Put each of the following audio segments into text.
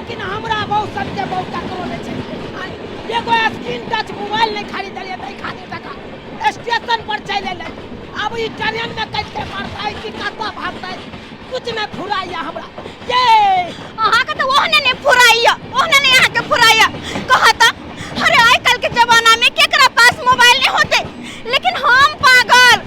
लेकिन हमरा बहुत सबके बहुत ककरो नहि छै। आँय, एगो स्क्रीन टच मोबाइल नहि खरीदलियै ताहि खातिर टका स्टेशन पर चलि एलै। आब ई ट्रेन में कटि के मरतै कि कतऽ भागतै, कुछ नहि फुराइया हमरा। ये अहाँके तऽ ओहने नहि फुराइया, ओहने नहि अहाँके फुराइया। कहत अरे आइ काल्हि के जमाना में केकरा पास मोबाइल नहीं होते, लेकिन हम पागल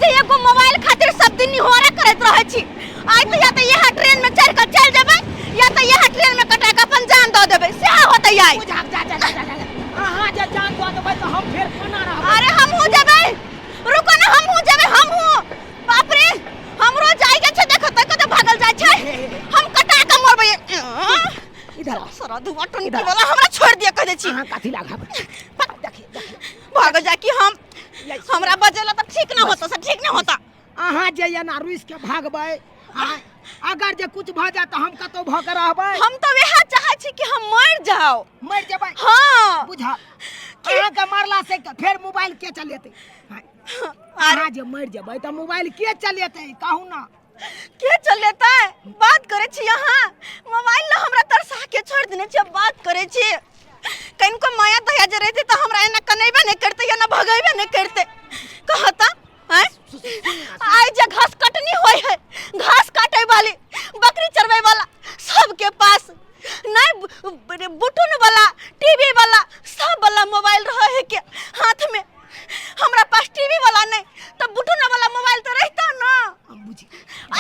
जे एगो मोबाइल खातिर सब दिन निहोरा करैत रहै छी। आइ तऽ या तऽ इएह ट्रेन में चढ़ि कऽ चलि जेबै या तऽ इएह ट्रेन में कटा कऽ अपन जान दऽ देबै, सएह होतै आइ। बुझा जा जा जा जा जा। अहाँ जे जान दऽ देबै तऽ हम फेर कोना रहबै? अरे हमहूँ जेबै, रुको ना, हमहूँ जेबै, हमहूँ। बाप रे, हमरो जाय के छै। देखो तऽ कतऽ भागल जाइ छै, हम कटा कऽ मरबै। इधर आओ। सारा धुआं टनकी इधर। वाला, हमरा छोड़ दिया, कह दै छी। अहाँ कथी ला घबरा? देखिए देखिए, भागल जा कि हम यही। हमरा बजेला तऽ ठीक ना होता, से ठीक ना होता। अहाँ जे एना रुसि के भागबै, आँय, अगर जे कुछ भऽ जाए तऽ हम कतौ भऽ के रहबै? हम तऽ वएह चाहै छी कि हम मर जाओ। मरि जेबै? हाँ। बुझा, अहाँके मरला से फेर मोबाइल के चलेतै? आँय, अरे अहाँ जे मरि जेबै तऽ मोबाइल के चलेतै, कहू ना? के चलेतै? बात करै छी अहाँ मोबाइल ला हमरा तरसा के छोड़ देने छी, अब बात करै छी। कनिको माया दया जे रहितै तऽ हमरा एना कनेबे नहि करतै, एना भगेबे नहि करतै। कहता आँय, आइ जे घास कटनी होय है, घास काटे वाली, बकरी चरबै वाला सबके पास नहीं बुटुन वाला, टीवी वाला, सब वाला मोबाइल रहे है के हाथ में। हमरा पास टीवी वाला नहीं तो बुटुन वाला मोबाइल तो रहता ना। हम बुझी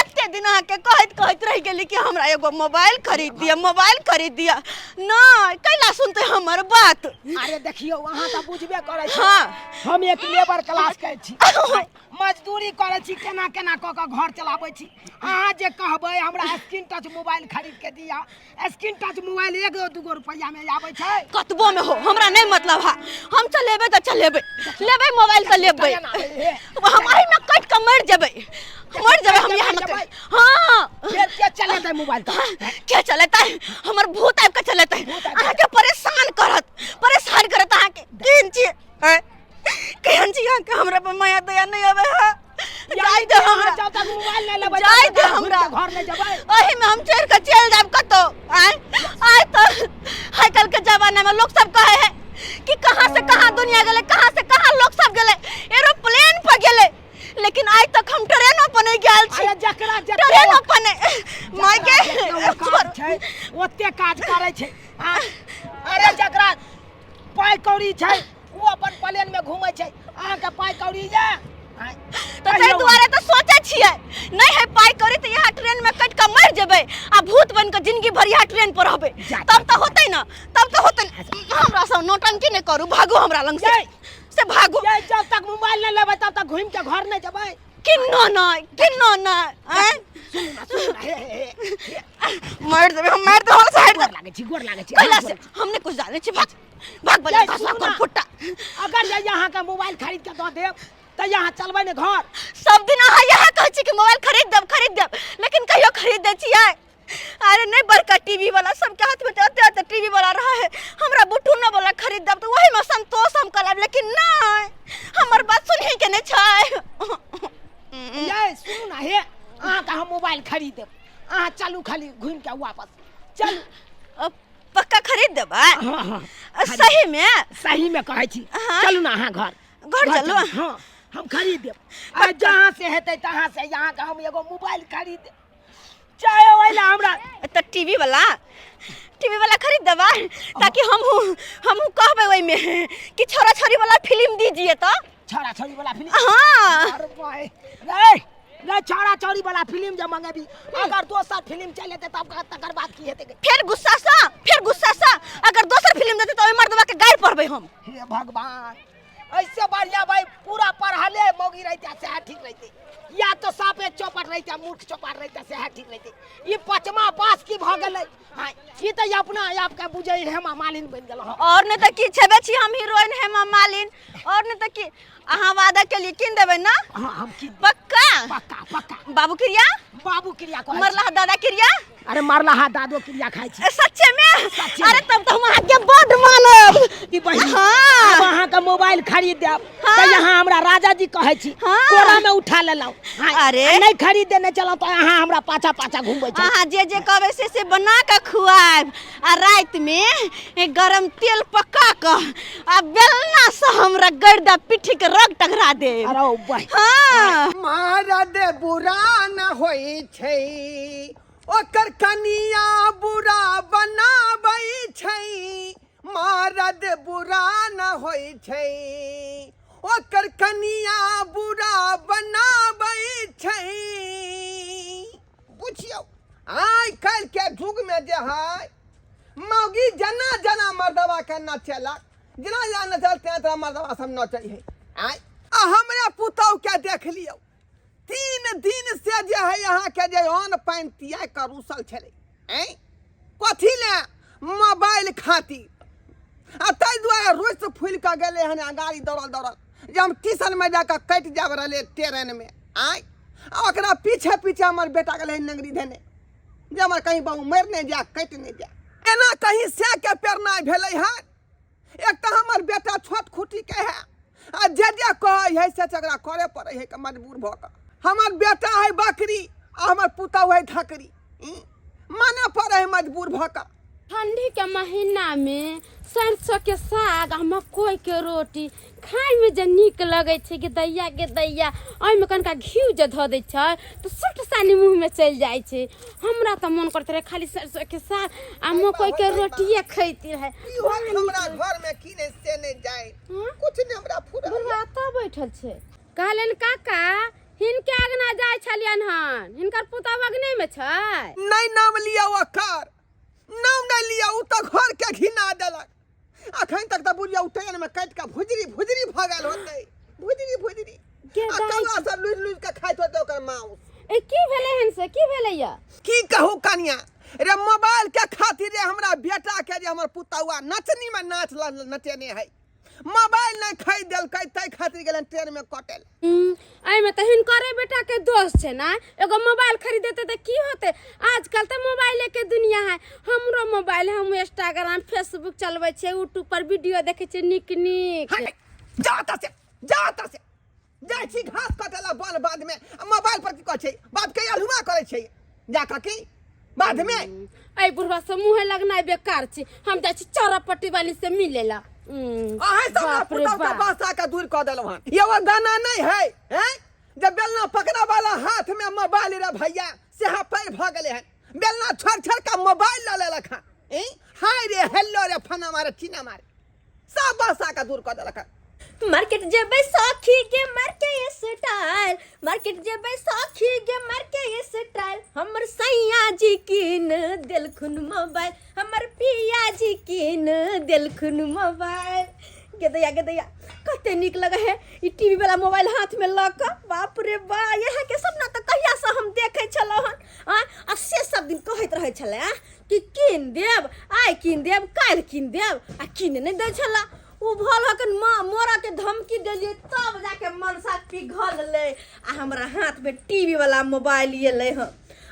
अते दिन अहाँके कहैत कहैत रहि गेली कि हमरा एगो मोबाइल खरीद दिअ, मोबाइल खरीद दिअ। नहीं कैला सुनते हमर बात? अरे देखियौ, अहाँ तऽ बुझबे करै छी। हाँ। हम एक लेबर क्लास के छी, मजदूरी करै छी, केना केना कऽ कऽ घर चलाबै छी। अहाँ जे कहबै हमरा स्क्रीन टच मोबाइल खरीद के दिअ, स्क्रीन टच मोबाइल एगो दूगो रुपैआ में आबै छै? कतबो में हो हमरा नहीं मतलब है, हम चलेबै तऽ चलेबै, लेबै मोबाइल तऽ लेबै। हम एहि में कटि कऽ मरि जेबै, मरि जेबै हम यहाँ में। हाँ। फेर के चलेतै मोबाइल तऽ? के चलेतै? हमर भूत आबि कऽ चलेतै, अहाँके परेशान करत, परेशान करत अहाँके। केहन छी आँय? केहन छी अहाँके? हमरा पर माया दया नहीं आबै है? जाय दे हमरा। जब तक मोबाइल नहीं लेबै जाय तब दे तक घूमि हमरा। के घर नहीं जेबै। एही में हम चढ़ के चलि जायब कतौ। आँय, आइ तऽ आइ काल्हि के जमाना में लोग सब कहे है कि कहाँ से कहाँ दुनिया गेलै, कहाँ से कहाँ लोग सब गेलै, एरोप्लेन पर गेलै, लेकिन आइ तक हम ट्रेनो पर नहीं गेल छी। अरे जकरा जते ट्रेनो पर नहीं माय के जकरा जते औकात छै ओते काज करै छै। आँय, अरे जकरा पाइ कौड़ी छै ओ अपन प्लेन में घूमै छै, अहाँके पाइ कौड़ी ये? आँय, तऽ ताहि कहियौ। दुआरे तऽ सोचै छियै, नहीं है पाइ कौड़ी तऽ यहाँ ट्रेन में कटि कऽ मरि जेबै आ भूत बनि कऽ जिंदगी भरि यहाँ ट्रेन पर रहबै। जा, तब तऽ होतै ना, तब तऽ होतै ना। हमरा सब नौटंकी नहीं करू, भागू हमरा लग से, ये। से भागू। ये, जब तक मोबाइल नहीं लेबै तब तक घूमि के घर नहीं जेबै। किन्नो नहीं, किन्नो नहीं। आँय? सुनू ना, सुनू ना, हे, हे, हे, हे। मारि देबै हम, मारि देबै, हमरा साइड गोर दे। लागै छी, गोर लागै छी। कैला हाथ से जोड़ै छी। हमने कुछ जाने छी। भाग भाग बले ये, घसवा सुनू कर ना। फुट्टा। अगर जे यहाँ के मोबाइल खरीद के दऽ देब तऽ यहाँ चलबै ने घर? सब दिन अहाँ इएह कहै छी कि मोबाइल खरीद देब, खरीद देब, लेकिन कहियो खरीद दै छियै? अरे नहीं, बड़का टीवी वाला सबके हाथ में तो अते अते टीवी वाला रहे है, हमरा बुटुनो वाला खरीद देब तऽ वही में संतोष हम करब, लेकिन नहीं, हमर बात सुनही के नहीं छै। ये सुनू ना, हे, अहाँके हम मोबाइल खरीद देब, अहाँ चलू, खाली घूमि के वापस चलू। अब पक्का खरीद देबै? हाँ हाँ। सही में? सही में कहै छी। हाँ। चलू ना अहाँ घर। घर चलू? हाँ, हम खरीद देब, आ जहाँ से हेतै तहाँ से यहाँ के हम एगो मोबाइल खरीद देब, चाहे ओहि ला हमरा तऽ टीवी वाला, टीवी वाला खरीद देबै ताकि हमहूँ हमहूँ कहबै ओहिमे कि छोरा छोरी वाला फिल्म दीजिए। तऽ छौड़ा छौड़ी वाला फिल्म? हाँ। अरे भाई रे रे, छौड़ा छौड़ी वाला फिल्म जे मंगेबी, अगर दोसर फिल्म चलि एतै तब तकर बाद की हेतै? फेर गुस्सा सँ, फेर गुस्सा सँ। अगर दोसर फिल्म देतै तऽ ओहि मर्दवा के गारि पढ़बै हम। हे भगवान, ऐसे बढ़िया भाई पूरा पढ़ले मौगी रहते सएह ठीक रहते, या तो साफे चौपट रहते, मूर्ख चौपट रहते सएह ठीक रहते। ई पचमा पास की भऽ गेलै? हाँ, ई तऽ अपना आपके बुझै हेमा मालिन बनि गेल हँ। और नहि तऽ की, छेबे छी हम हीरोइन हेमा मालिन, और नहि तऽ की। अहाँ वादा के लिए कीन देबै ना? हाँ, हम की पक्का? पक्का पक्का। बाबू क्रिया। बाबू क्रिया कहै छी। मरला दादा क्रिया। अरे मरला हा दादो क्रिया खाइ छी। ए, सच्चे में? सच्ची। अरे तब तो हम अहाँके बड मानब। की बहिन, हाँ। आब अहाँके मोबाइल खरीद देब हाँ। तऽ यहाँ हमरा राजा जी कहै छी हाँ। कोरा में उठा लेलहुँ। हाँ, अरे। आ नहि खरीद देने छलहुँ तऽ अहाँ हमरा पाछा पाछा घुमबै छलहुँ। अहाँ जे जे कहबै से से बना कऽ खुआएब आ रातिमे गरम तेल पका कऽ आ बेलना से हमरा गर्दा पिट्ठी के रग टघरा देब। अरे ओ बहिन। हाँ। मरद बुरा न होइ छै, ओकर कनिया बुरा बनाबै छै। मरद बुरा न होइ छै, ओकर कनिया बुरा बनाबै छै। बुझियौ, आइ काल्हि के युग में जे है मौगी जेना जेना मर्दवा के नचेलक, जेना जेना नचल तेना तेना मर्दवा सब नचै है। आइ आ हमरा पुतहु के देख लियौ, 3 दिन से जे है अहाँके जे अन्न पानि तियाग कऽ रूसल छलै। ऐं कथी ले? मोबाइल खातिर। आ ताहि दुआरे रोज फूलि कऽ गेलै हन आ गाड़ी दौड़ल दौड़ल जे हम ट्यूशनमे जाकऽ कटि जायब रहलै ट्रेनमे। आँय, आ ओकरा पीछे पीछे हमर बेटा गेलै हन नंगरी धेने जे हमर कहीं बाबू मरि नहि जाय, कटि नहि जाय। एना कहीं सएके पेरनाइ भेलै हन। एक तऽ हमर बेटा छोट खुटीके है आ जे जे कहै है से ओकरा करे पड़ै है के मजबूर भऽ कऽ। हमर बेटा है बकरी आ हमर पुतहु है धकरी, माने पड़ै है मजबूर भऽ कऽ। ठंडी के महीना में सरसों के साग आ मकई के रोटी खाय में जे नीक लगै छै गे दैया गे दैया, ओहिमे कनिका घी जे धऽ दै छै तऽ सुट सानी मुँह में चलि जाइ छै। हमरा तऽ मन करैत रहै खाली सरसों के साग आ मकई के रोटिए खैती रहै। की होत हमरा घर में की नहीं से नहीं जाए, हाँ? कुछ नहीं हमरा फुरा। बुढ़वा एतऽ बैठल छै। कहलनि काका हिनके अगना जाइ छलियनि हन, हिनकर पुतहु अगने में छै। नहीं नाम लिया ओकर, नाम नहीं लिया, उ तऽ घर के घिना देलक। अखन तक तऽ बुझियौ ट्रेन में कटि कऽ भुजरी भुजरी भऽ गेल होतै, भुजरी भुजरी। के आ दाइ कौआ सब लुझि लुझि कऽ खाइत होतै ओकर माउस। ए की भेलै हन से, की भेलै या? की कहू कनिया रे, मोबाइल के खातिर रे हमरा बेटा के जे हमर पुतहुआ नचनी में नाच नचेने है, मोबाइल नहीं खरीद देलकै ताहि खातिर गेलन ट्रेन में कटल। एहिमे तऽ हिनकरे बेटा के दोष छै ना, एगो मोबाइल खरीद देते तऽ की होते? आजकल तऽ मोबाइले के दुनिया है। हमरो मोबाइल है, हम इंस्टाग्राम फेसबुक चलबै छियै, यूट्यूब पर वीडियो देखै छियै नीक नीक। हट, जा एतऽ से, जा एतऽ से। जाइ छी घास कटै ला बन बाध में, आ मोबाइल पर की कहै छै? बाप के अल्हुआ करै छै जा कऽ की बाध में। एहि बुढ़वा से मुँहे लगनाइ बेकार छै, हम जाइ छी चौरापट्टी वाली से मिले ला। अहें सब बाप रे पुतहु के बाप। बासा के दूर कऽ देलहुँ हन। ये वो गाना नहीं है, हैं? जब बेलना पकड़ा वाला हाथ में मोबाइल रे भैया सेहा पैर भऽ गेलै हन, बेलना छोड़ छोड़ के मोबाइल लऽ लेलक हन। ई हाय रे हेलो रे फना मारे चीना मारे सब बासा के दूर कऽ देलक हन। मार्केट जेबै सखी गे मार के स्टाइल, मार्केट जेबै सखी गे मार के स्टाइल, हमर सैया जी कीन देलखुन मोबाइल, हमर पिया जी कीन देलखुन मोबाइल। गे दैया गे दैया कते नीक लगे है ई टीवी वाला मोबाइल हाथ में लऽ कऽ। बाप रे बा, इएह के सपना तऽ कहिया से हम देखै छलहुँ हन। आँय, आ से सब दिन कहैत रहै छलै आँ कि कीन देब, आइ कीन देब, काल्हि कीन देब, आ कीन नहि दै छलै। उ भल हकन माँ मोरा के धमकी देलिए तब जाके मनसा पिघल ले आ हमरा हाथ में टीवी वाला मोबाइल एलै हँ।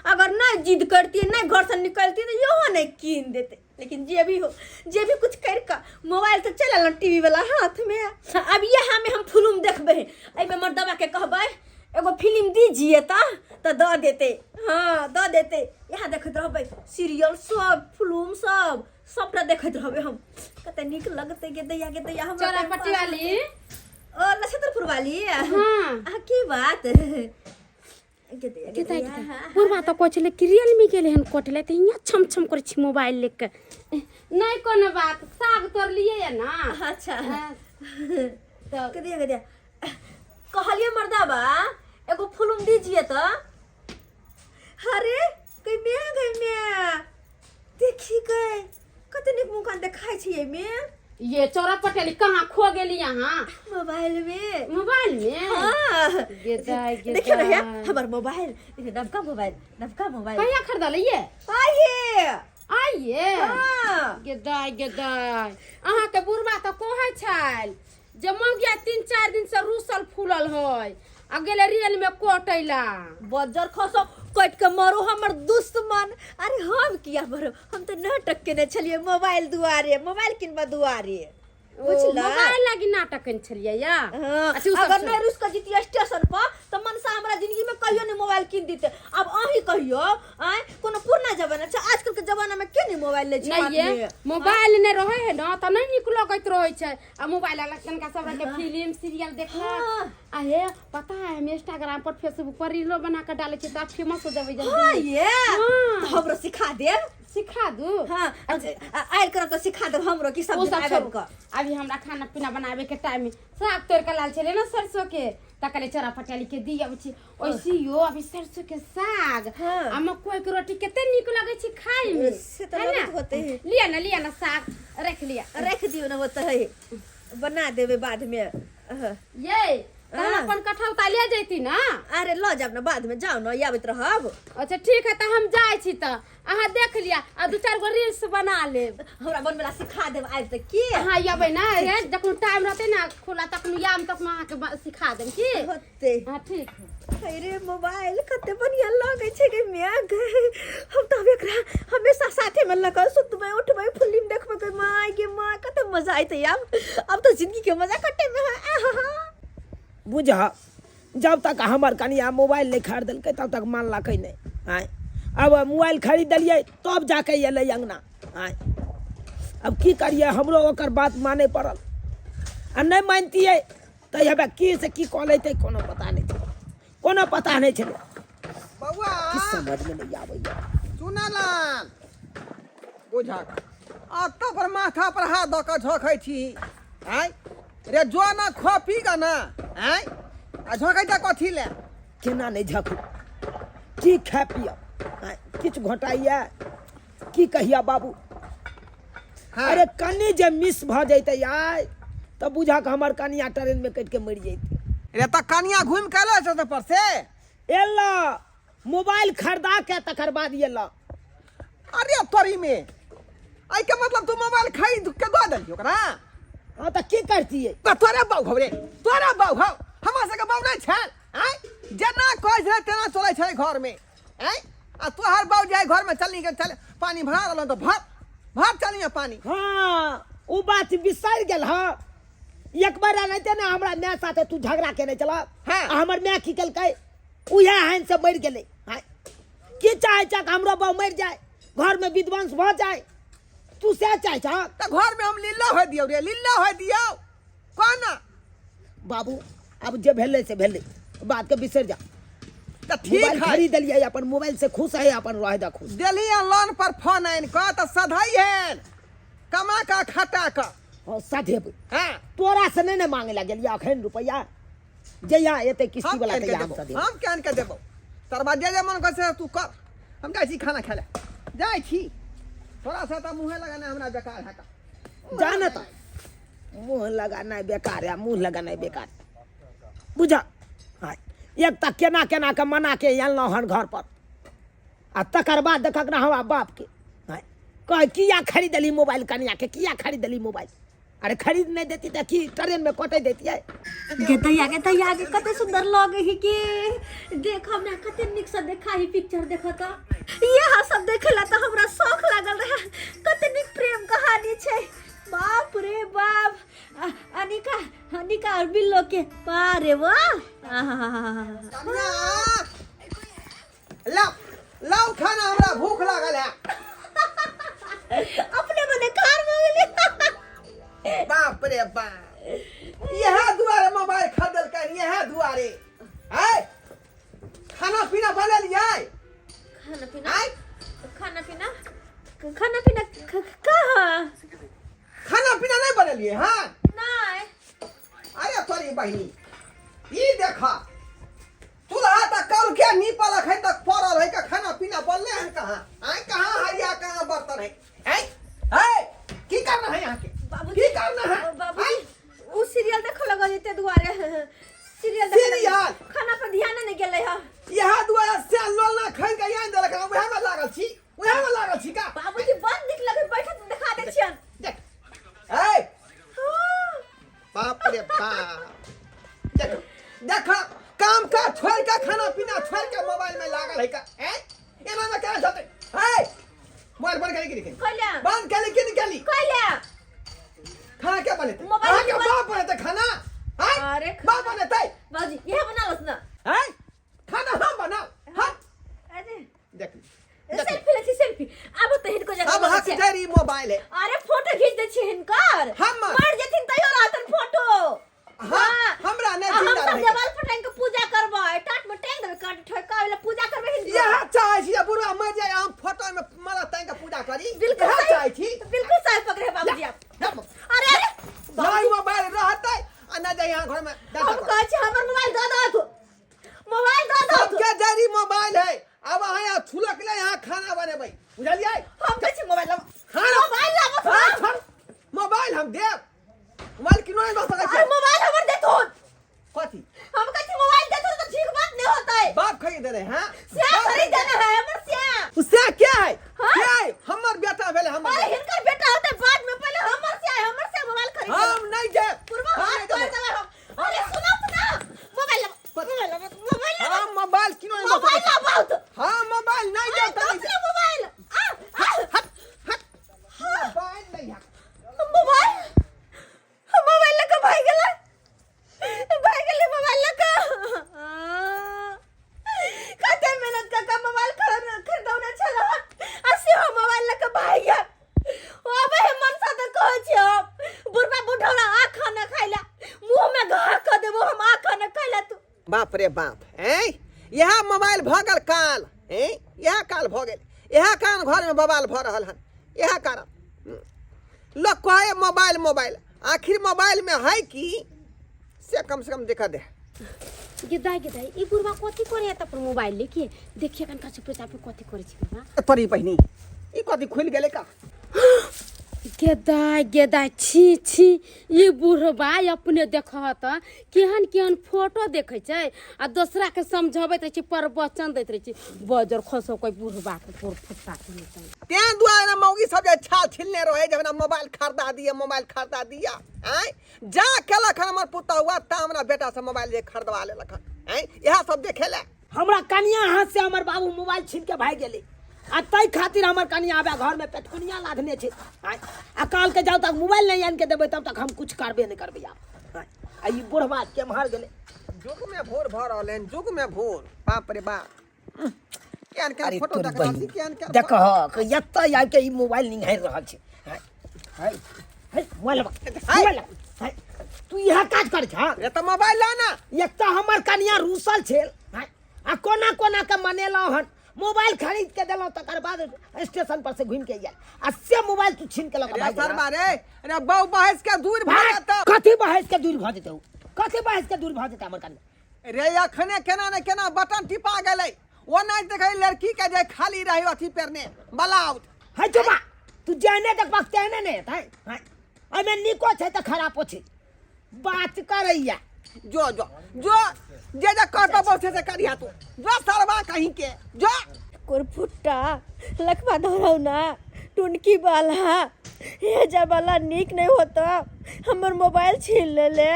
अगर नहीं जिद करती, नहीं घर से निकलती तो इहो नहीं कीन देते। लेकिन जे भी हो, जे भी कुछ कर के मोबाइल तो चल आयल टीवी वाला हाथ में। अब यहाँ में हम फिल्म देखबै, एहिमे मर्दबा के कहबै एगो फिल्म दीजिए तऽ दऽ देते, हाँ दऽ देते। यहाँ देखैत रहबै सीरियल सब, फिल्म सब, सबटा देखैत रहबै हम। कते नीक लगतै गे दैया गे दैया। हमरा चोरा पट्टी वाली। ओ नक्षत्रपुर वाली। हाँ। अहाँ की बात गे दैया गे केता दैया। केता बुढ़वा तऽ कहै छलै कि रियलमी गेलै हन कटलै तऽ हियाँ छम छम करै छी मोबाइल लेके। नहि कोनो बात, साग तोड़लियै या ना। अच्छा। हाँ। तऽ गे दैया गे दैया कहलियै मर्दाबा एगो फिल्म दीजिए तऽ अरे गई मैं गई मैं देखी गई कते नीक मुँह कान देखाइ छै एहिमे। ये चौरा पटेली कहाँ खो गेली यहाँ? मोबाइल में। मोबाइल में? हाँ। गेदाय, गेदाय। देखियो ना हे, हमर मोबाइल, देखियो नवका मोबाइल, नवका मोबाइल। कहिया खरीदल ये? आइए। आइए? हाँ। गेदाय, गेदाय। अहाँ के बुढ़बा तऽ कहै छल जे मौगिया 3-4 दिन से रूसल फूलल है आ गेले रेल में कटैला। बज्जर खसो कटि के मरू हमर दुश्मन। अरे हम किया मरू, हम तऽ नाटक केने छलियै मोबाइल दुआरे, मोबाइल किनबा दुआरे, बुझला? मोबाइल लागी नाटक केने छलियै या? हाँ, अच्छा, उ सब अगर छोड़। नहीं रुस के जीतिए स्टेशन पर तो मनसा हमरा जिंदगी में कहियो नहीं मोबाइल किन देते। अब अहीं कहियो आय कोनो पुरना जमाना छै, आजकल के जमाना में के नहीं मोबाइल ले छै नहीं हाथ ये में? मोबाइल नहीं रहे है ना तो नहीं निक लगैत रहे छै। आ मोबाइल वाला तनका सब रंग के फिल्म सीरियल देखलक। आ हे पता है, हम इंस्टाग्राम पर फेसबुक पर रीलो बना के डाले छी त फेमस हो जेबै जल्दी। हाँ ये हाँ। तो हमरो सिखा देब। सिखा दू। हाँ, आयल करब तऽ सिखा देब हमरो कि सब ओ सब आबि छोड़ू। कऽ। अभी हमरा खाना पीना बनावे के टाइम है। साग तोड़ के लाल छलै ना सरसों के, त कहले चोरा पटियाली के दी अबै छी। ओइसियो अभी सरसों के साग आ मकई के रोटी कते नीक लगै छै खाय में। से तऽ है ना? लगैत होतै। लिया ना, लिया ना, साग रख लिया। रख दियौ ने, ओतऽ है बना देबै बाद में। हाँ। ये तऽ हम अपन कटहल तऽ ले जैती ना। अरे लऽ जायब ने बाद में, जाउ ने, आबैत रहब। अच्छा ठीक है, तऽ हम जाइ छी, तऽ अहाँ देख लिया आ दू चारि गो रील्स बना लेब। हमरा बनबै ला सिखा देब आबि तऽ की। अहाँ अबै ना रे, जखन टाइम रहतै ना खुला तखन आयब, तखन अहाँके सिखा देब की होतै। हाँ ठीक है। अरे मोबाइल कते बढ़िया लगै छै गे माय गे। हम तऽ अब एकरा हमेशा साथे में लऽ कऽ सुतबै उठबै, फिल्म देखबै गे माय गे माय, कते मजा अयतै आब। अब तऽ जिंदगी के मजा कटे में है। आहा। बुझ, जब तक हमर कनिया मोबाइल नहि खरीदलकै तब तक मानलकै नहि। आँय, अब मोबाइल खरीद देलियै तब जाके एलै अङ्गना। आँय, अब की करियै, हमरो ओकर बात मानै पड़ल। आ नहि मानितियै तऽ हेबे की से की कऽ लैतै, कोनो पता नहि छलै, कोनो पता नहि छलै। बौआ की समझमे नहि आबैए। चुनालाल बुझक अतऽ पर माथा पर हाथ दऽ कऽ झोंकै छी। आँय रे, जो ना खो पी ग ना। आँय, आ झोंकै छ कथी ले? केना नहि झकू, की खाय पियब? आँय, किछु घोटाइए की कहिया बाबू? हाँ। अरे कनि जे मिस भऽ जैतै आइ तऽ बुझक हमर कनिया ट्रेन में कटि के मरि जैतै। रे तऽ कनिया घुमि के एलो छै पर से? एला मोबाइल खरीदा के तकर बाद एला। अरे तोरी में एहि के मतलब तू मोबाइल खरीद के दऽ देलही ओकरा? हाँ तऽ की करतियै? तऽ तोरे बाउ हौ रे, तोरे बाउ हौ, हमरा सबके बाउ नहि छल। आँय, जेना कहै छलै तेना चलै छलै घर में। आँय, आ तोहर बाउ जे घर में चलनी के चल पानी भरा रहल तऽ भर भर चलनी पानी। हाँ ओ बात बिसरि गेल। हँ, एक बार एनाहिते ने हमरा माय साथे तू झगड़ा केने छल। हाँ। आ हमर माय की केलकै, उएह हानि से मरि गेलै। आँय, की चाहै छह हमरो बाउ मरि जाय, घर में विध्वंस भऽ जाय, तू सएह चाहै छह? तऽ घर में हम लीला होय दियौ रे, लीला होय दियौ कह ना। बाबू अब जे भेलै से भेलै, बात के बिसरि जा। तऽ ठीक मोबाइल है, खरीद देलियै, अपन मोबाइल से खुश है, अपन रह दे खुश। देली लोन पर फोन आनि कऽ तऽ सधै हेन कमा कऽ खटा कऽ। हाँ, सधेबै। हाँ। तोरा से नहि ने मांगे ला गेलियै अखन रुपैआ, जहिया एतै किस्ती हम वाला केहन के तहिया हम देबौ, सधेबै। हम केहन के देबौ सरबा, जे जे मन करै से तू कर। हम जाइ छी खाना खाय लए जाइ छी, थोड़ा सा तऽ मुँहे लगाना हमरा बेकार है का। जा ने तऽ मुँह लगानाइ बेकार है, मुँह लगानाइ बेकार बुझ। हाँ, एक तऽ केना केना के मना के अनलहुँ हन घर पर, आ तकर बाद देखक ना हमरा बाप के। हाँ, कह किया खरीदली मोबाइल कनिया के, किया खरीदली मोबाइल? अरे खरीद नहि देती तऽ की ट्रेन में कटै देतियै? गे दैया, गे दैया, गे कते सुंदर लगे है के देख, हमरा कते नीक से देखा ही पिक्चर देख त यह सब देखेला त हमरा शौक लागल रहे। कते नीक प्रेम कहानी छै, बाप रे बाप। अनिका, अनिका और बिल्लो के बारे वाह। कनिया, लाओ लाओ खाना, हमरा भूख लागल है। अपने मने कार भऽ गेलै। बाप रे बाप, यह दुआरे मोबाइल खरीदलकै, यह दुआरे। आय खाना पीना बनेलियै? खाना पीना? आय खाना पीना, खाना पीना कहाँ? खाना पीना नहीं बनेलियै? हाँ नहीं। अरे तोरी बहिनी, ई देखा चूल्हा तऽ कल के नीपल अखन तक पड़ल है का, खाना पीना बनले हन कहाँ? आय कहाँ हरिया, कहाँ बर्तन है? आय है की करना है यहाँ के? बाबूजी, की करना है? बाबूजी, उ सीरियल देखऽ लगल ते दुआरे सीरियल देखे लगल। सीरियल? खाना पर ध्यान नहीं गेलै ह। यहाँ दुआरे से लोलना खरीद के आनि देलक हन, उएह में लागल छी, उएह में लागल छी का। बाबूजी बड़ नीक लगे, बैठत देखा दै छियन। देख ऐ बाप रे बाप, देख देख, काम काज छोड़ के खाना पीना छोड़ के मोबाइल में लागल है का। ऐ कि नहीं केली? कैले। बंद केली कि नहीं केली? कैले। खाना क्या बनेतै? मोबाइल अहाँके बाप बनेतै खाना? आँय? अरे बाप बनेतै? बाबूजी यह बना लस ना। आँय? खाना हम बनाउ। हम अरे देख देख। सेल्फी ले छी, सेल्फी आब तऽ हिनको जगह अब हक जरी मोबाइल है। अरे फोटो खींच दे छी हिनकर। हमर। मर जेथिन तैयो रहतन फोटो। हाँ, हमरा नहि हम जिंदा सब रहै। देवाल पर टांग के पूजा करबै, टाट में टांग देबै, काट ठोकावे ला पूजा करबै हिनकर। इएह चाहै छी जे बुढ़वा मरि जाय, हम फोटो में माला टांग के पूजा करी। बिल्कुल इएह सही। चाहै छी। बिल्कुल सही पकड़े बाबूजी आप। अरे अरे नहि मोबाइल रहतै आ नहि जाइ यहाँ घर में। हम कहै छी हमर मोबाइल दऽ दहु, मोबाइल दऽ दहु। सबके जरी मोबाइल है। अब अहाँ यहाँ छुलक ले यहाँ खाना बनेबै, बुझलियै? हम कहै छी मोबाइल लाबऽ। खाना मोबाइल लाबऽ। हाँ, छोड़। मोबाइल हम देब, मोबाइल किनो नहि दऽ सकै अरे छी। मोबाइल हमर देथुन। कथी? हम कहै छी मोबाइल देथुन तऽ ठीक बात नहि होतै। बाप खरीद दे रहे हैं। से खरीद देने है हमर से। उससे क्या है? हाँ? क्या है? हमर बेटा भेलै हमर। अरे हिनकर बेटा होतै बाद में, पहिले हमर से, हमर से मोबाइल खरीद। हम नहीं देब। पूर्वा हम हाथ नहीं तोड़ देबै। देबै हम। अरे सुनो तो ना, मोबाइल लाबऽ, मोबाइल लाबऽ, मोबाइल लाबऽ। हम मोबाइल किनो नहीं दऽ मोबाइल सकै छी। लाबऽ तो। हम मोबाइल नहीं अरे देब तऽ नहीं दस ला मोबाइल। आ आ देब। हट हट, मोबाइल नहीं है। मोबाइल, मोबाइल लगा भाग गेलै, भाग गेलै मोबाइल लगा। कते मेहनत कऽ कऽ मोबाइल खरीदौने छलहुँ आ सेहो मोबाइल लऽ कऽ भागि गेल। ओ आबै है मनसा तऽ कहै छी हम बुढ़बा बुढ़ौला आ खाना खाइ लए, मुँहमे घा कऽ देबो हम, आ खाना खाइ लए तू। बाप रे बाप, हैं, इएह मोबाइल भऽ गेल काल। हैं, इएह काल भऽ गेल, इएह कारण घरमे बवाल भऽ रहल हन। इएह कारण लोक कहै मोबाइल मोबाइल, आखिर मोबाइलमे है की से कम से कम देखऽ दे। गेदाइ गेदाइ, ई बुढ़वा कथी करे है अपन मोबाइल लेके? देखिए कनका चुपे चापे कथी करे छै बुढ़वा। तोरी बहिनी, ई कथी खुलि गेलै का? गेदाइ गेदाइ, छी छी, ई बुढ़बा अपने देखह तऽ केहन केहन फोटो देखै छै आ दोसरा के समझबैत रहै छै, प्रवचन दैत रहै छै। बजर खसो कोई बुढ़बा के गोर फुटता के नहि जाने। तें दुआरे ने मौगी सब जे छाल छिलने रहे जे हमरा मोबाइल खरीदा दिया, मोबाइल खरीदा दिया। आँय, जा केलक हन हमर पुतहुआ ता हमरा बेटा से मोबाइल जे खरीदवा लेलक हन। आँय, इएह सब देखे ले। हमरा कनिया हाथ से हमर बाबू मोबाइल छीन के भागि गेलै आ ताहि खातिर हमर कनिया आबे घर में पेटकुनिया लाधने छै। आँय, आ काल के जाउ तक मोबाइल नहीं आनि के देबै तब तक हम कुछ करबे नहीं करबै आब। आँय, आ ई बुढ़वा केम्हर गेलै? जुग में भोर भऽ रहल हन, जुग में भोर। बाप रे बाप, केहन केहन अरे फोटो तोरी देख रहल छी, बहिन, केहन केहन। देखह एतऽ आबि के ई मोबाइल निहारि रहल छै। आँय, आँय, आँय, मोबाइल लाबऽ, मोबाइल लाबऽ। आँय, तू इएह काज करै छह? रे तऽ मोबाइल ला ना। एक तऽ हमर कनिया रूसल छै। आँय, आ कोना कोना के मनेलहुँ हन, मोबाइल खरीद के देलहुँ, तकर बाद स्टेशन पर से घूमि के आयल आ से मोबाइल तू छीन के लऽ के रे भागि गेलह। सरबा रे, रे बहु बहस के दूर भऽ भाग, जेतौ। कथी बहस के दूर भऽ जेतौ? कथी बहस के दूर भऽ जेतै हमर कनिया? रे अखने केना ने केना बटन टिपा गेलै, ओ नहि देखै लड़की के जे खाली रही अथी पेरने ब्लाउज। है चुपा, तू जेहने देखबक तेहने ने हेतै। हैं, एहिमे नीको छै तऽ खरापो छै, बात करैया। जो जो जो, जे जे कहतो से से करिया तू, जो सरबा कहीं के जो। कोरफुट्टा लखवा धरौना टुनकी वाला हे जबाला नीक नहीं होता, हमर मोबाइल छीन लेले,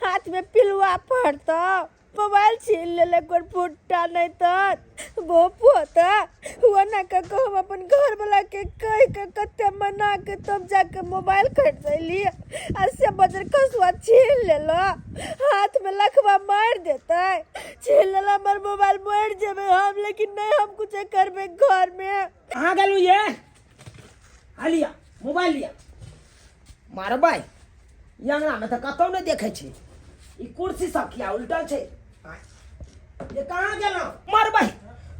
हाथ में पिलुआ पड़ता, मोबाइल छीन लेले कोरफुट्टा, नहीं तो बोप होता हुआ ना का हम अपन घर वाला के कह के कते मना के तब जाके मोबाइल खरीदली आ से बजर खसुआ छीन लेलो, हाथ में लखवा मार देता, छीन लेला हमर मोबाइल, मर जेबे हम, लेकिन नहीं हम कुछ करबे घर में। कहाँ गेलू ये? आ लिया मोबाइल लिया, मारबै ई अंगना में तऽ कतौ नहि देखै छी। ई कुर्सी सब किया उल्टल छै? आँय, ये कहाँ गेलहुँ? मारबै,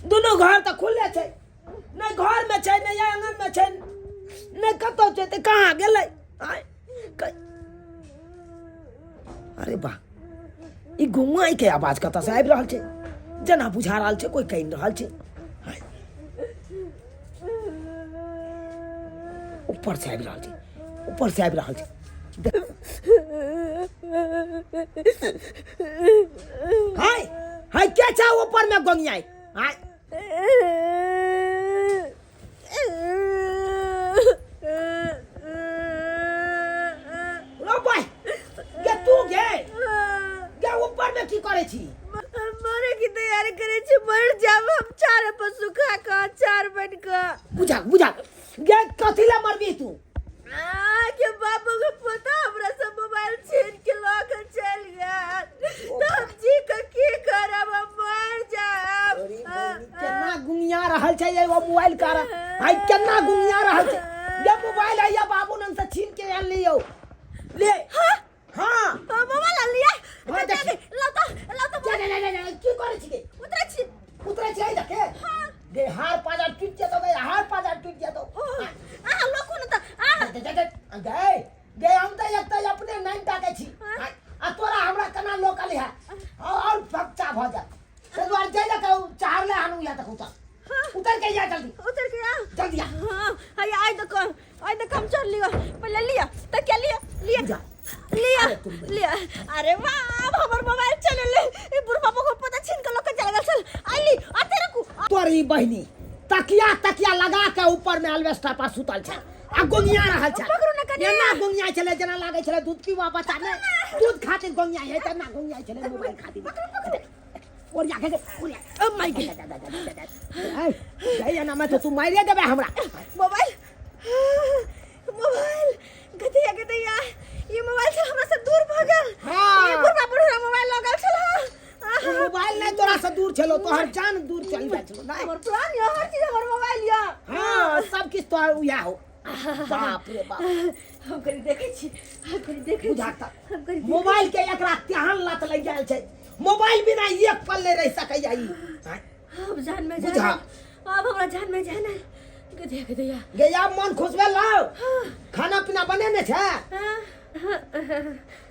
दुनू घर तऽ खुले छै, नहि घर में छै, नहि आंगन में छै, नहि कतौ छै, तऽ कहाँ गेलै? आँय, अरे वाह, ई गुंगाई के आवाज कतऽ से आबि रहल छै? जेना बुझा रहल छै कोई कानि रहल छै। आँय, ऊपर से आबि रहल छै, ऊपर से आबि रहल छै। हाय हाय, के छै ऊपर में गोंगियाई? हाय रो भाई, गे तू गे गे ऊपर में की करे छी? मरे की तैयारी करे छी, मर जाब हम चार पर सुखा के अचार बन के। बुझा बुझा गे कथी ले मरबी तू? आ के बाबू के पोता हमरा से मोबाइल छीन के लऽ के चलि गेल, तऽ हम जी के की करब? हम मर जायब। अरे बहिनी, केना गुंगिया रहल छै एगो मोबाइल कारण। भाई, केना गुंगिया रहल छै ये मोबाइल है। या बाबू नन से छीन के आन लियो, ले। हाँ? हाँ। हाँ, मोबाइल आन लिया। हाँ, देखी। लाउ तऽ, लाउ तऽ। जा जा जा जा, की करै छी? उतरै छी। उतरै छी देखे। हाँ। गे, हार पाजार टूट जेतौ गे, हार पाजार टूट जेतौ। ओ, अहाँ लोकू ने तऽ अहाँ। गे गे गे, हम तऽ एक तऽ अपने नाइन टाके छी। हाँ। आ तोरा हमरा केना लोकल है और फक्चा भऽ जात। ताहि दुआरे जाय लए कहू, चाहले आनू या तक उतर। हाँ। उतर के जा जल्दी। उतर के आ। जल्दी आ। हाँ, हाय, आइ देखो, आइ देखो, हम चढ़ लियो। पहले लिया तऽ क्या लिया, लिया। जा। लिया। अरे तुम बड़ी। लिया। अरे वाह, अब हमर मोबाइल चले ले। ई बुढ़वा को पता छीन के लोक चल गेल छल। आइली आते रखू। तोरी बहिनी तकिया तकिया लगा के ऊपर में अल्बेस्टर पर सुतल छै आ गोंगिया रहल छै। पकड़ू ने कनि। एना गोंगिया छलै जेना लागै छलै दूध पीवा बच्चा ने दूध खातिर गोंगिया है, तेना गोंगिया छलै मोबाइल खातिर। ओरिया के ओरिया। ओ my God. ए एना में तो तू मारिए देबे हमरा। मोबाइल, मोबाइल, गधिया गधिया, ये मोबाइल से हमरा से दूर भऽ गेल। हाँ। ये बुढ़वा बुढ़वा मोबाइल लगल छल। हाँ। मोबाइल नहीं तोरा से दूर छलो, तोहर जान दूर चल जाइ छलो नहीं। हमर प्राण यऽ, हर चीज हमर मोबाइल यऽ। हाँ, सब किछ तोहर उया हो। बाप रे बाप। हम कनि देखै छी, हम कनि देखै छी। बुझा तक हम कनि देखै। मोबाइल के एकरा तेहन लत लागि गेल छै, मोबाइल बिना एक पल नहीं रह सकैया ई। अब जान में जान बुझा। आयल। अब हमरा जान में जान आयल। गधिया गधिया। गे, आब मन खुश भेल? लाओ, खाना पीना बनेने छै?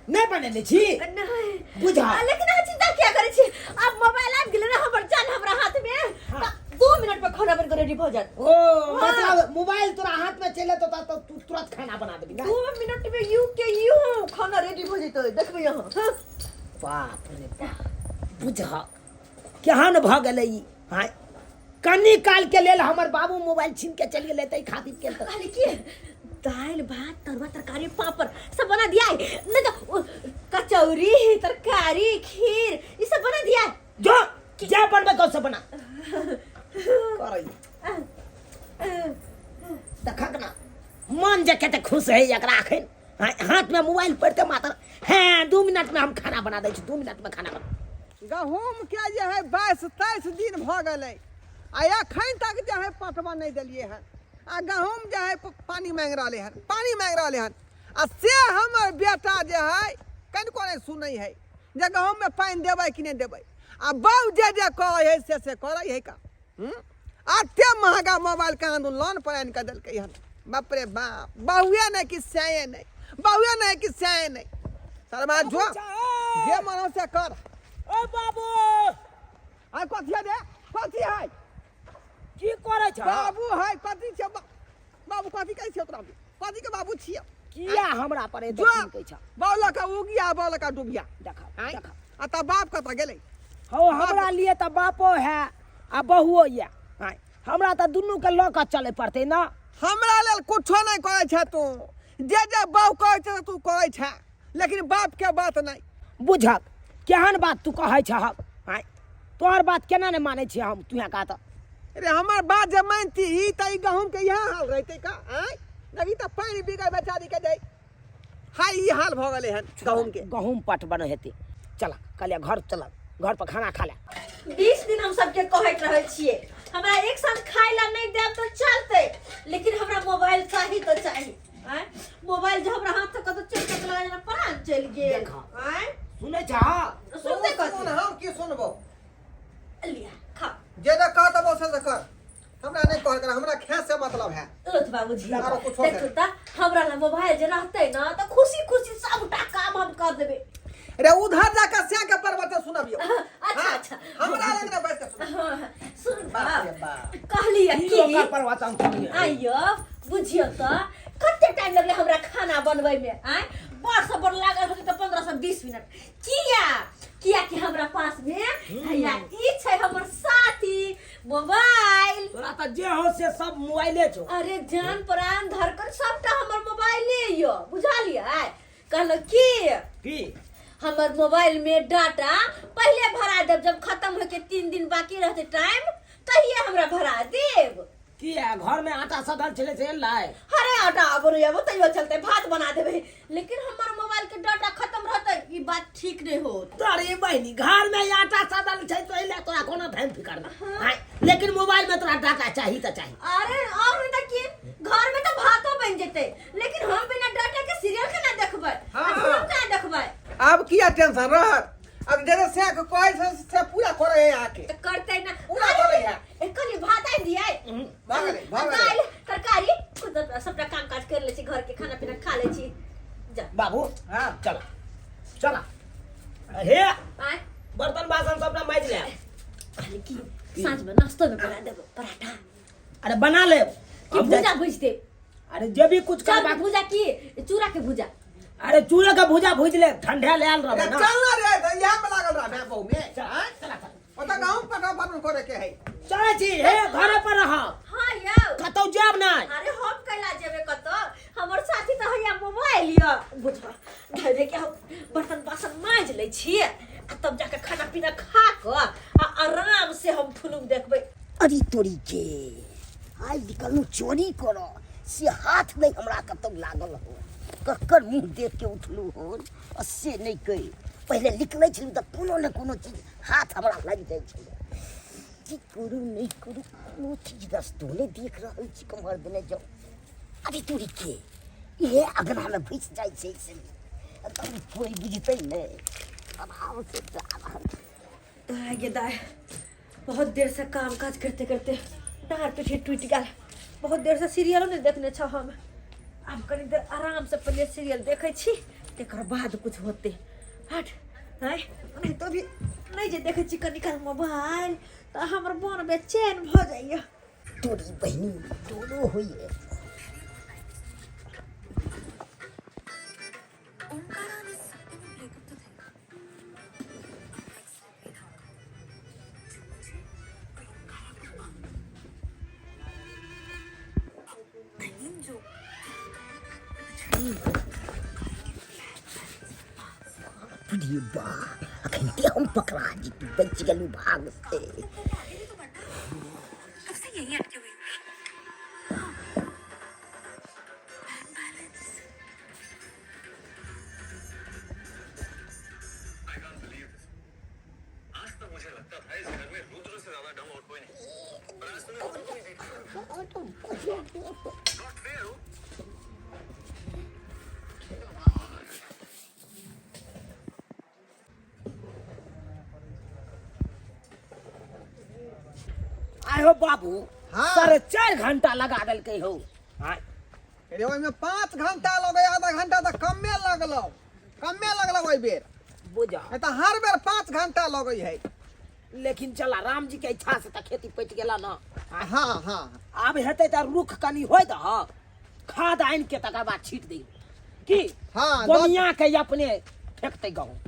नहीं बनेने छी? नहीं। बुझा। लेकिन अहाँ चिंता किया करै छी? अब मोबाइल आबि गेलै ने, हमर जान हमरा हाथ में, तऽ 2 मिनट में खाना बन के रेडी भऽ जायत। ओ, मतलब मोबाइल तोरा हाथ में चले तो तू तुरंत खाना बना देबी ना? 2 मिनट में you के you खाना रेडी भऽ जेतै, देखबै अहाँ। हाँ। बाप रे बाप, बुझा केहन भऽ गेलै ई। हाँ, कनी काल के लेल हमर बाबू मोबाइल छीन के चलि गेलै, ताहि खातिर के तऽ कहली कि दालि भात तरुआ तरकारी पापड़ सब बना दिया है, नहीं तो कचौड़ी तरकारी खीर ई सब बना दिया है। जो जे बनबै कौ से बना करै। देखक ना, मन जे कते खुश है एकरा अखन। हाँ, हाथ में मोबाइल पड़ते मात्र, हैं, 2 मिनट में हम खाना बना दै छी, 2 मिनट में खाना बना। गहूम के जे है 22-23 दिन भऽ गेलै आ एखन तक जे है पटवन नहि देलियै हन आ गहूम जे है पानि मांगि रहलै हन, पानि मांगि रहलै हन। आ से हमर बेटा जे है कनिको नहि सुनै है जे गहूममे पानि देबै कि नहि देबै। आ बाउ जे जे कहै है से से करै है का। हूँ? एते महगा मोबाइल कहाँ दू लोन पर आनि कऽ देलकै हन। बाप रे बाप, बहुए नहि कि सैए नहि, बहुए नहि कि सैए नहि। शर्मा जो जे मन हो से कर। ओ बाबू। आ कथी है रे? कथी है? की करै छ? बाबू है कथी छै? बाबू कथी कहै छै तोरा? कथी के बाबू छियै? किया हमरा पर एते जो चिनकै छ? बाउला का उगिया, बाउला का डूबिया। देखा। आँय? देखा। आ तऽ बाप कतऽ गेलै? हौ, हमरा लिए तऽ बापो है आ बहुओ ये। आँय, हमरा तऽ दुनू के लऽ कऽ चले पड़तै ना। हमरा लेल कुछो नहि करै छै तू। जे जे बाउ कहै छै तू करै छै, लेकिन बाप के बात नहि। बुझक केहन बात तू कहै छहक। आँय, तोहर बात केना नहि मानै छियै हम तुहे का तऽ। अरे, हमर बात जे मानती ही तऽ ई गहूम के इएह हाल रहतै का? आँय, देखी तऽ पानि बिगड़ बेचारी के जाइ हाय, ई हाल भऽ गेलै हन गहूम के। गहूम पटवन हेतै। चल, कहलियै घर चल, घर पर खाना खा ले। 20 दिन हम सबके कहैत रहै छियै, हमरा एक साँझ खाय ला नहि देब तऽ चलतै, लेकिन हमरा मोबाइल चाही तऽ चाही। आँय, मोबाइल जे हमरा हाथ से कतौ चलि गेल तऽ जेना प्राण चलि गेल। देखा। आँय। सुनै छह? सुनते सुन, कथी? हम की सुनबो? लिया, खा। जे जे कह तब से कर, हमरा नहि कह कर, हमरा खाए से मतलब है। लुत बाबूजी। आरो कुछो देखू तऽ हमरा लग मोबाइल जे रहतै ने तऽ खुशी खुशी सबटा काम हम कर देबै। रे, उधर जाकर श्या के प्रवचन सुनबियो। अच्छा। हाँ, अच्छा। हमरा लग ने बैठ के सुन। हाँ, सुन। बाप रे बाप। कहलियै की कि ओकर प्रवचन सुनियै? आइयो बुझियौ तऽ कते टाइम लगलै हमरा खाना बनबै में? आँय, बड़ से बड़ लागल होतै तऽ 15 से 20 मिनट। किया? किया कि हमरा पास में हैया ई छै, हमर साथी मोबाइल। तोरा तऽ जे हो से सब मोबाइले छौ। अरे, जान प्राण धड़कन सबटा हमर मोबाइले यो, बुझलियै? कहलक की की? हमर मोबाइल में डाटा पहिले भरा देब, जब खत्म होके 3 दिन बाकी रहते टाइम, तहिए हमरा भरा देब। किया घर में आटा सधल छलै से एलै? अरे आटा आबो नहीं आबो तैयो चलते, भात बना देबे, लेकिन हमर मोबाइल के डाटा खत्म रहते ई बात ठीक नहीं होत। तोरे बहिनी घर में आटा सधल छै तो एलै तोरा कोनो धैम फिकर ना। हाँ, लेकिन मोबाइल में तोरा डाटा चाही त चाही। अरे और नहीं त की, घर में तो भातो बन जेते, लेकिन हम बिना डाटा के सीरियल के ना देखबै। हाँ। आ फिल्म के ना देखबै। आब किया टेंशन रहत? अब जरे से के कहै छै से पूरा करे है आके। त करते ना। पूरा करे है। ए कनी भात आनि दियै। भऽ गेलै, भऽ गेलै। दालि तरकारी खुद सबटा काम काज कर लै छी, घर के खाना पीना खा लै छी। जा बाबू। हाँ। चला चला हे। आय। बर्तन बासन सबटा माजि ले। कहली की साँझ में नाश्तो में बना देबो पराठा। अरे बना ले। कि हम जाय- भुजा भुज देब? अरे जे भी कुछ चाउर के करबा। भुजा की चूड़ा के भुजा? अरे चूड़ा के भुजा भुज ले, ठंडा ले आयल अरे रहबे ना। चल ना रे, तऽ इएह में लागल रहबे बहु में। चल आँय? चला चला। ओतऽ गहूँम पटा पटन करे के है। चलै छी हे, घरे पर रह। हाँ यौ। कतौ जायब नहि। अरे हम कैला जेबे कतौ, हमर साथी तऽ हैया मोबाइल यऽ। बुझ धैर्य के हम बर्तन बासन माँजि लै छियै आ तब जाके खाना पीना खा कऽ आ आराम से हम फिल्म देखबै। अरे तोरी के आइ निकलू चोरी कर से हाथ नहि हमरा कतौ लागल हो, ककर मुँह देख के उठलू हो आ से नहि कहि। पहिले निकलै छलहुँ तऽ कोनो ने कोनो चीज हाथ हमरा लागि जाइ छलै। की करू नहि करू, कोनो चीज रस्तो नहि देख रहल छी कम्हर देने जाउ। अरे तोरी के इहे अगनामे घुसि जाइ छै से तब कोइ बुझतै नहि। आराम से जा रहल। दाय गे दाय, बहुत देर से काम काज करते करते डाँर पीठी टूटि गेल। बहुत देर से सीरियलो नहीं देखने छौ हम। आब कनी देर आराम से पहले सीरियल देखै छी, तकर बाद कुछ होते। हट आँय, नहीं तो भी नहीं जे देखै छी कनी काल मोबाइल तऽ हमर मन बेचैन भऽ जाइए। तोरी बहिनी तोरो होइए। अरे बा, अखन ते हम पकड़ा जेतू, बचि गेलू भाग से। आय हो बाबू। हाँ। 4.5 घंटा लगा देलकै हो। आय। अरे ओहिमे 5 घंटा लगै, आधा घंटा तऽ कमे लगलौ, कमे लगलौ एहि बेर। बुझा नहीं तऽ हर बेर 5 घंटा लगै है। लेकिन चला राम जी के इच्छा से तऽ खेती पटि गेला ना। हाँ हाँ। आब हेतै तऽ रुख कनी होय दह, खाद आनि के तकर बाद छीट दी की। हाँ, बनिया के अपने फेंकतै गहूँ।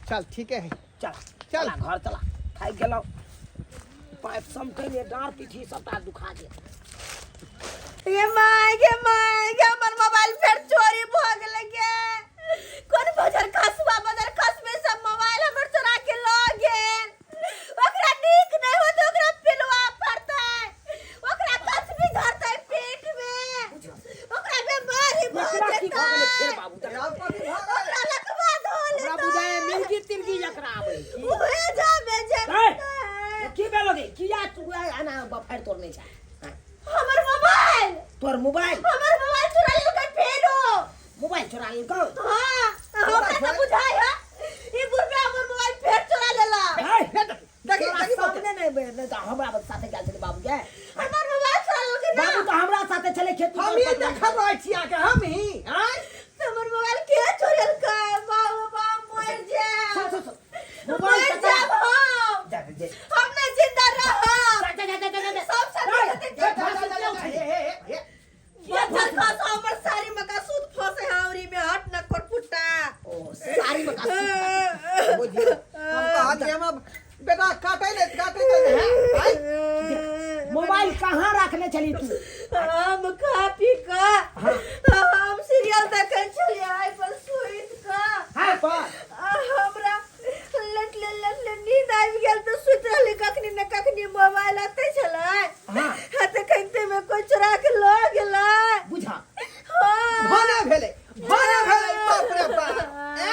चल ठीक है। चल। चल। चला घर चला, थाकि गेलहुँ, पाइप समटै ने डाँड़ पीठी सबटा दुखा गेल। गे my गे my गे, हमर मोबाइल फेर चोरी भऽ गेलै गे। कोन बजर खसुआ बजर खसबे सब मोबाइल हमर चोरा के लऽ गेल। ओकरा नीक नहि होतै, ओकरा पिलुआ फड़तै, ओकरा कसबी धरतै पेट में, ओकरा बीमारी भऽ एकरा की भऽ गेलै फेर जेतै। बाबू? आब कथी भऽ गेलै? ओकरा लकवा धऽ हमरा लेतै। बुझाय मिर्गी तिर्गी एकरा आबै की। उहे जाबे ए, जेतै। की भेलो गे? किया तू एना बफारि तोड़ने छै? हमर मोबाइल। तोर मोबाइल? हमर मोबाइल चुरा लेलकै फेरो। मोबाइल चोरा लेलकौ? हाँ, हमरा तऽ बुझाइ है ई बुढ़बा हमर मोबाइल फेर चोरा लेलक। ए, देखी तोरा देखी। सामने नहि तऽ हमरा साथे गेल छलै बाबू गे। हमर मोबाइल चोरा लेलकै ना। बाबू तऽ हमरा साथे छलै खेत। हम ही देखल रहै छी अहाँके, हम ही आँय। हमर मोबाइल के चोरेलकै? बाबू बाप, मरि जायब। सुन सुन सुन, मोबाइल मरि जायब हम। जा जा। हम नहि जिंदा रहब। जा जा जा जा जा। सब साथी साथी ए, फांसी क्यों हे छै? हे हे हे। बच्चर खस हमर साड़ी मका सूत फंसे हाउरी में, हट न करपुटा। ओ साड़ी में का? बुझियौ, हम कहलियै हम बेटा काटै ले काटै ले है आँय। मोबाइल कहाँ रखने छली तू? हम खा पी कऽ हम सीरियल देखै छलियै एहि पर सुति कऽ। हाँ पर। आ हमरा लटले लटले नींद आबि गेल तऽ सुति रहली। कखनी ने कखनी मोबाइल अतै छलै। हाँ। कोई चोरा के लऽ गेलै। बुझा। हाँ। भने भेलै, भने भेलै, बाप रे बाप। ए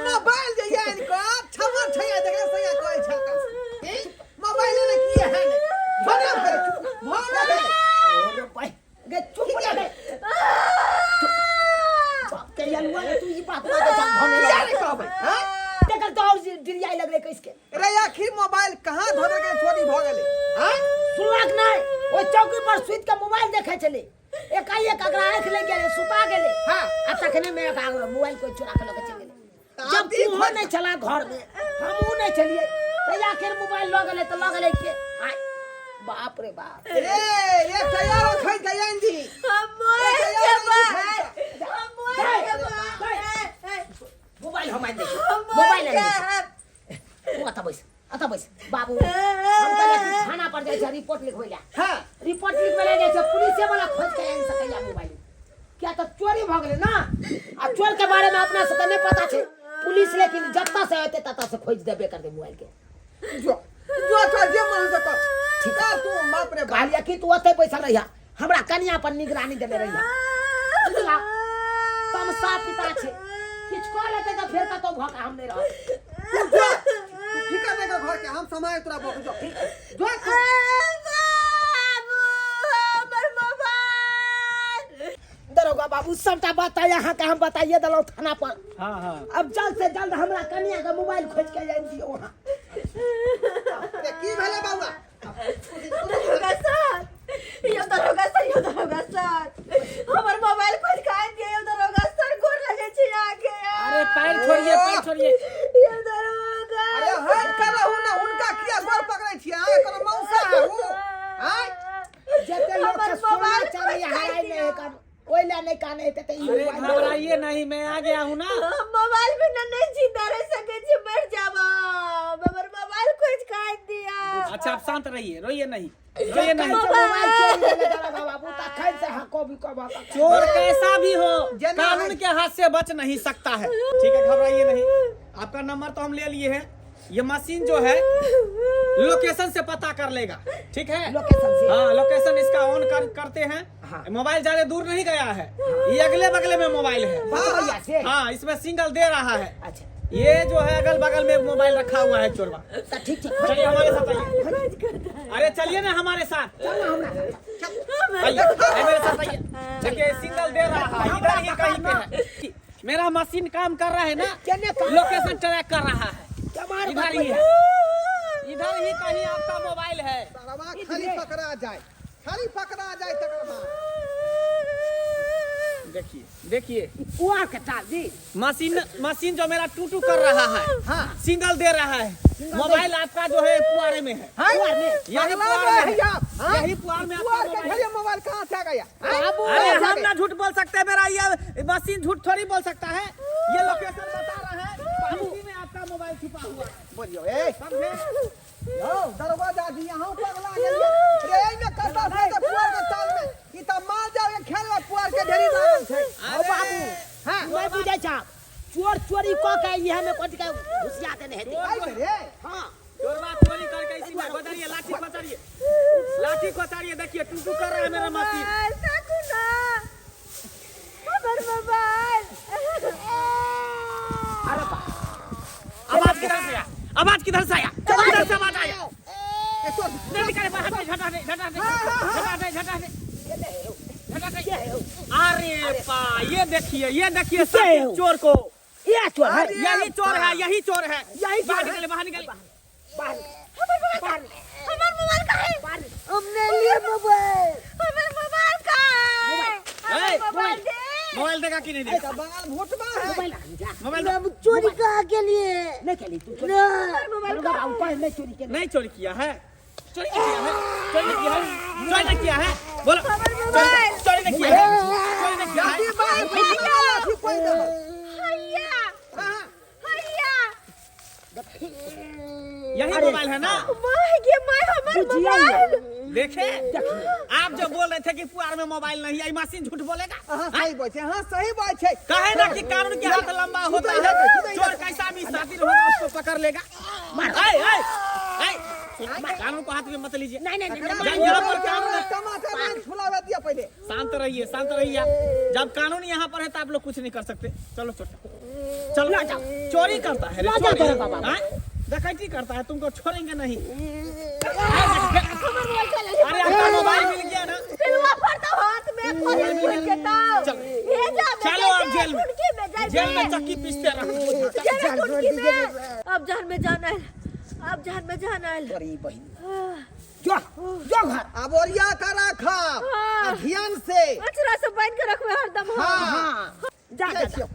मोबाइल जे आनि कऽ छमा छैया देखले सैया कहै छल ए मोबाइल ने की है ने भने भेलै, भने भेलै। अरे भाई गे चुप ना गे। बाप के यलुआ रे, तू ई बात बात चल भने किया लगे। नहि कहबै हैं? तेकर तो और डिरियाई लगले कैसके। रे आखिर मोबाइल कहाँ धरे के चोरी भऽ गेलै हैं? सुनलक नहीं, ओहि चौकी पर सुति के मोबाइल देखै छलै, एकाएक अकरा आँखि लागि गेलै, सुता गेलै। हाँ। आ तखने में एक आगरो मोबाइल कोई चोरा के लऽ के चलि गेलै। तऽ जब आब ई तूहो खोज- नहीं छला घर में, हमहूँ नहीं छलियै, तऽ आखिर मोबाइल लऽ गेलै तऽ लऽ गेलै के? आय बाप रे बाप। रे रे तैयार खै दयान जी। हम मरि जेबै, हम मरि जेबै। मोबाइल हम आनि दै छी, हम मोबाइल मरि आनि दै छी। जायब। तू अतऽ बैस, अतऽ बैस बाबू। हम कहलियै कि थाना पर जाइ छै रिपोर्ट लिखबै लए। हाँ। रिपोर्ट लिखबै लए जाइ छै, पुलिसे वाला खोज के आनि सकैया मोबाइल, किया तऽ चोरी भऽ गेलै ना, आ चोर के बारे में अपना सबके नहि पता छै। पुलिस लेकिन जतऽ से एतै ततऽ से खोजि देबे करतै मोबाइल के। जो जो तो जे मन से कर। ठीक। का तू बाप रे बाप। कहलियै कि तू ओतै बैसल रहिया, हमरा कनिया पर निगरानी देने रहिया। बुझला तमसा पिता छै, किछु कऽ लेतै तऽ फेर कतौ भऽ कऽ हम नहि रहब। तू जो, तू फिकर नहीं कर घर के, हम समय तोरा बक जो जो तू। बाबू हमर मोबाइल। दरोगा बाबू सबटा बात अहाँके हम बताइए देलहुँ थाना पर। हाँ हाँ। अब जल्द से जल्द हमरा कनिया के मोबाइल खोज के आनि दियौ अहाँ। रे की भेलै बाबा? दरोगा सर, यो दरोगा सर, यो दरोगा सर, हमर मोबाइल खोज के आनि दियौ दरोगा सर, गोर लगै छी अहाँके। अरे पैर छोड़िए, पैर छोड़िए। यो दरोगा। अरे हट कर रहू ना, हुनका किया गोर पकड़ै छियै? अहाँ कोनो मौसा है उ? आँय? जते लोक हमर के सोना मोबाइल चांदी खोज के हराइ आनि नहि दियौ। एकर, ओहि लए नहि कानै हेतै तऽ ई अरे मोबाइल। घबराइए नहीं, मैं आ गया हूँ ना। हम मोबाइल बिना नहीं जिंदा रह सके छी, मर जाब हम। हमर मोबाइल खोज के आनि दिअ। अच्छा आप शांत रहिए, रोइए नहीं, रोइए नहीं। जखन से मोबाइल चोरी भेलै दरोगा बाबू तखन से हको बिको भऽ कऽ। चोर कैसा भी हो जना कानून है। के हाथ से बच नहीं सकता है। ठीक है, घबराइए नहीं, आपका नंबर तो हम ले लिए हैं। ये मशीन जो है लोकेशन से पता कर लेगा, ठीक है? लोकेशन से। हाँ, लोकेशन इसका ऑन कर करते हैं। हाँ। मोबाइल ज्यादा दूर नहीं गया है, ये अगले बगले में मोबाइल है। भैया से। हाँ, इसमें सिंगल दे रहा है। अच्छा। ये जो है अगल बगल में मोबाइल रखा हुआ है चोरवा। तऽ ठीक छै। चलिए हमारे साथ आइए। अरे चलिए ना हमारे साथ। चल ना हमरा साथ। आइए, आइए मेरे साथ आइए। देखिए सिंगल दे रहा है, इधर ही कहीं पे है। मेरा मशीन काम कर रहा है ना, केने काम? लोकेशन ट्रैक कर रहा है। कमार इधर ही बतबैया। है, इधर ही कहीं आपका मोबाइल है। सरवा खाली पकड़ा जाए, खाली पकड़ा जाए तकर बाद। देखिए देखिए ई पुआर के टाल जी। मशीन मशीन जो मेरा टू टू कर रहा है, हाँ। सिंगल दे रहा है। मोबाइल आपका जो है पुआरे में है। हाँ? पुआर में? यही पगला पुआर गए में हैं है। आप, हाँ? यही पुआर में आपका पुआर के मोबाइल घेरे मोबाइल कहाँ से आ गया? हाँ? बाबू, अरे कहाँ से आ हम गया? ना झूठ बोल सकते हैं, मेरा ये मशीन झूठ थोड़ी बोल सकता है। ये लोकेशन बता रहा है, इसी में आपका मोबाइल छुपा हुआ है। बोलियो ए समझे? यौ दरवाजा जी यहाँ पगला गेलियै रे। एहिमे कतऽ से तऽ पुआर के ताल में ई तऽ माल जाल के खेल में पुआर के ढेरी लागल छै। हौ बाबू, हाँ। नहि बुझै छह, चोर चोरी कऽ के इएह में कथी के घुसिया देने हेतै। आइ रे। हाँ। चोरवा चोरी करके इसी में बदलिए, लाठी पकड़िए, लाठी पकड़िए। देखिए टू टू कर रहा है मेरा मशीन। मोबाइल ताकू ना, हमर मोबाइल। अरे बा आवाज किधर से आया? आवाज किधर से आया? किधर से आवाज आया? ए तोर नहीं निकाले बाहर, नहीं झटा नहीं, झटा नहीं, झटा नहीं, झटा नहीं, झटा नहीं। के है? अरे पा, ये देखिए, ये देखिए के है? सब चोर को। ये चोर है। यही चोर है, यही चोर है। यही चोर बाहर है। निकले, बाहर निकले। बाहर बाहर। हमर मोबाइल कहाँ है? बाहर। हमने लिए मोबाइल। हमर मोबाइल कहाँ है? ए, हमर मोबाइल दे। मोबाइल देगा कि नहीं ए देगा? तऽ बंगाल भूतबा है। मोबाइल रख जा। मोबाइल हम चोरी कहाँ के लिए? नहीं खेली तू चोरी। हमर मोबाइल दरोगा बाबू कहे नहीं चोरी के। नहीं चोरी किया है, चोरी नहीं किया है, चोरी नहीं किया है, चोरी नहीं किया है। बोलो, हमर मोबाइल। चोरी नहीं किया है, चोरी नहीं किया है। जल्दी बाहर निकल, लाठी कोई देबो। हैया, हाँ। हैया। यही मोबाइल है ना? माय गे my, हमर बुझिया मोबाइल। देखे आप जो बोल रहे थे कि पुआर में मोबाइल नहीं है, ये मशीन झूठ बोलेगा? अहाँ सही बात छै, हाँ सही बात छै। कहे ना कि कानून के हाथ लंबा होता है, चोर कैसा भी शातिर होगा उसको पकड़ लेगा। ऐ ऐ ऐ, कानून को हाथ में मत लीजिए। नहीं नहीं नहीं। यहाँ पर कानून है। टमाटर नहीं फुलावे। पहिले। शांत रहिए, शांत रहिए आप। जब कानून यहाँ पर है तो आप लोग कुछ नहीं कर सकते। चलो छोटा, चलो चोरी करता है रे, ला जाओ चोरी। तेरे बाबा। हाँ? डकैती करता है, तुमको छोड़ेंगे नहीं। हमर मोबाइल चले। अरे आपका मोबाइल मिल गया ना? पिलुआ फड़तो हाथ में खोले खोल के ताव। चलो। हे जा में चलो आप जाइबे, जेल में। कुनकी में जाइबे। जेल में चक्की पीसते रहो। जेल में कुनकी में। अब जान में जान आयल, अब जान में जान आयल। तोरी बहिन, जो जो घर। अब ओरिया का राखब हाँ। आ ध्यान से। अचरा से बांध के रखबे हरदम हम। हाँ। हाँ, जा जा, जाइ जा। छियौ।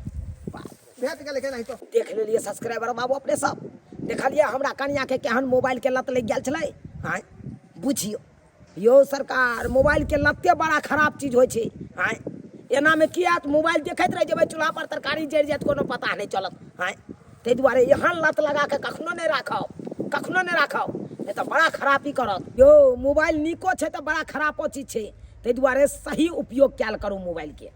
भेट गेलै के नहीं तो। देख लेलिए सब्सक्राइबर बाबू, अपने सब देखलिए हमरा कनिया के केहन मोबाइल के लत लागि गेल छलै। आँय बुझियौ यौ सरकार, मोबाइल के लते बड़ा खराब चीज होइ छै। आँय एना में की आयत, मोबाइल देखैत रहि जेबै, चूल्हा पर तरकारी जरि जायत, कोनो पता नहि चलत। आँय ताहि दुआरे एहन लत लगा के कखनो नहि राखब, कखनो नहि राखब, नहि तऽ बड़ा खराबी करत। यौ मोबाइल नीको छै तऽ बड़ा खरापो चीज छै, ताहि दुआरे सही उपयोग कयल करू मोबाइल के।